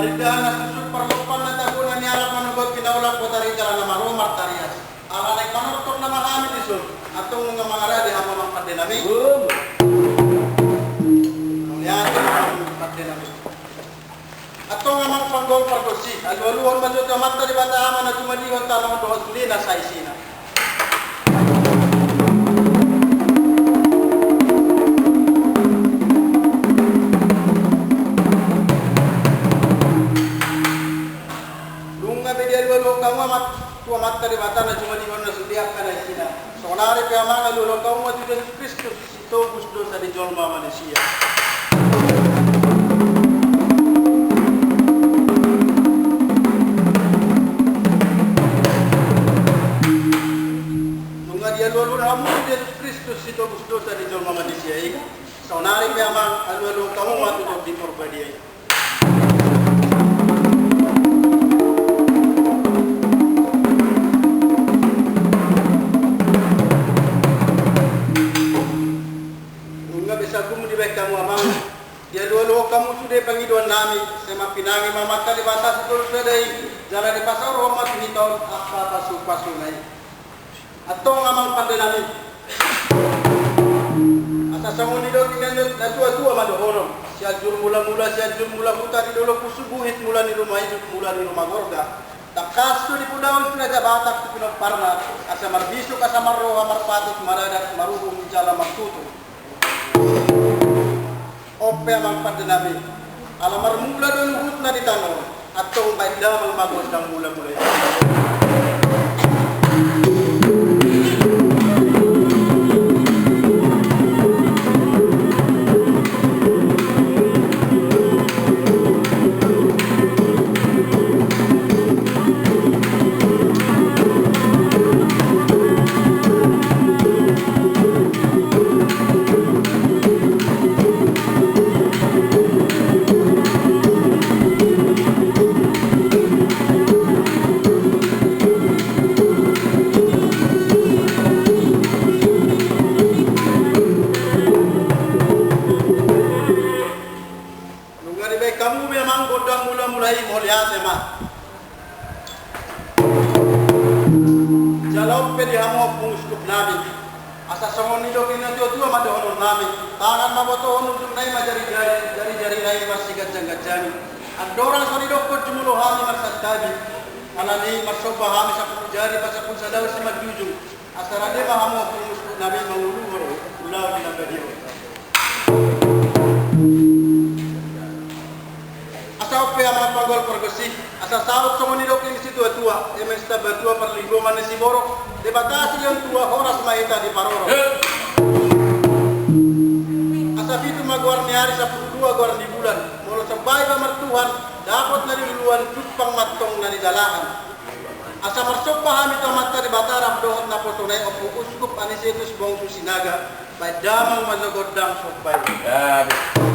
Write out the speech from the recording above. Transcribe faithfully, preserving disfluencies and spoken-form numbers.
Parindahan na suksuk, parlompan na tabo, na nialap manogot pinaulak, botari jala na maromar tarias. Ala naeng manortor nama hami dison, antong nunga mangarade hamu amang pande nami. Mauliate ma amang pande nami. Antong amang panggol pargonsi, alualuhon ma jo tu Amanta Debata, Ama na jumadihon tano on dohot sude na saisina. Nunga be dialualuhon hamu amang tu Amanta Debata na jumadihon na sude angka na isina, saonari pe amang alualuhon hamu ma tu Jesus Kristus, sitobus dosa ni jolma manisia. Nunga dialualuhon hamu tu Jesus Kristus, sitobus dosa ni jolma manisia i, saonari pe amang alualuhon hamu ma tu Tondi Porbadia i. Nunga be sagum dibaen hamu amang, dialualuhon hamu sude pangidoan nami, sai mapinangi ma Amanta Debata sitolu sada i, jala dipasaorhon ma tu hita on angka pasupasuna i. Antong amang pande nami, asa songon nidok ni na, natuatua ma dohonon: Sianjur Mulamula, Sianjur Mulahuta, di dolok Husu Buhit, mula ni ruma ijuk, mula ni ruma gorga. Tangkas do dipodaon si Raja Batak tu pinomparna, asa marbisuk, asa marroha, marpatut, maradat, maruhum jala martutur. On pe amang pande nami, ala marmula do luhutna di tano on, antong baen damang ma gondang mulamula i. Nunga dibaen hamu be amang gondang mulamula i, mauliate ma. Jala on pe di hamu ompung uskup nami, asa songon nidok ni natuatua ma dohonon nami: Tangan ma botohon, ujungna i ma jarijari, jarijarina i ma siganjangganjangi. Andorang so didokkon jumolo hami marsantabi, alani i marsomba hami sampulu jari, pasampulu sada simanjujung. Asa rade ma hamu ompung uskup nami manguluhon ulaon na badia on. Asa on pe amang panggol pargonsi, asa saut songon nidok ni situatua: Eme sitambatua parlinggoman ni siborok, Debata silehon tua, horas ma hita diparorot. Asa pitu ma goar ni ari, sampulu dua goar ni bulan. Molo somba iba martuhan, dapot na niluluan, jumpang ma antong na nidalahan. Asa marsomba hami tu Amanta Debata rap dohot naposona i, ompung uskup Anisetus Bongsu Sinaga, baen damang ma jo gondang somba i.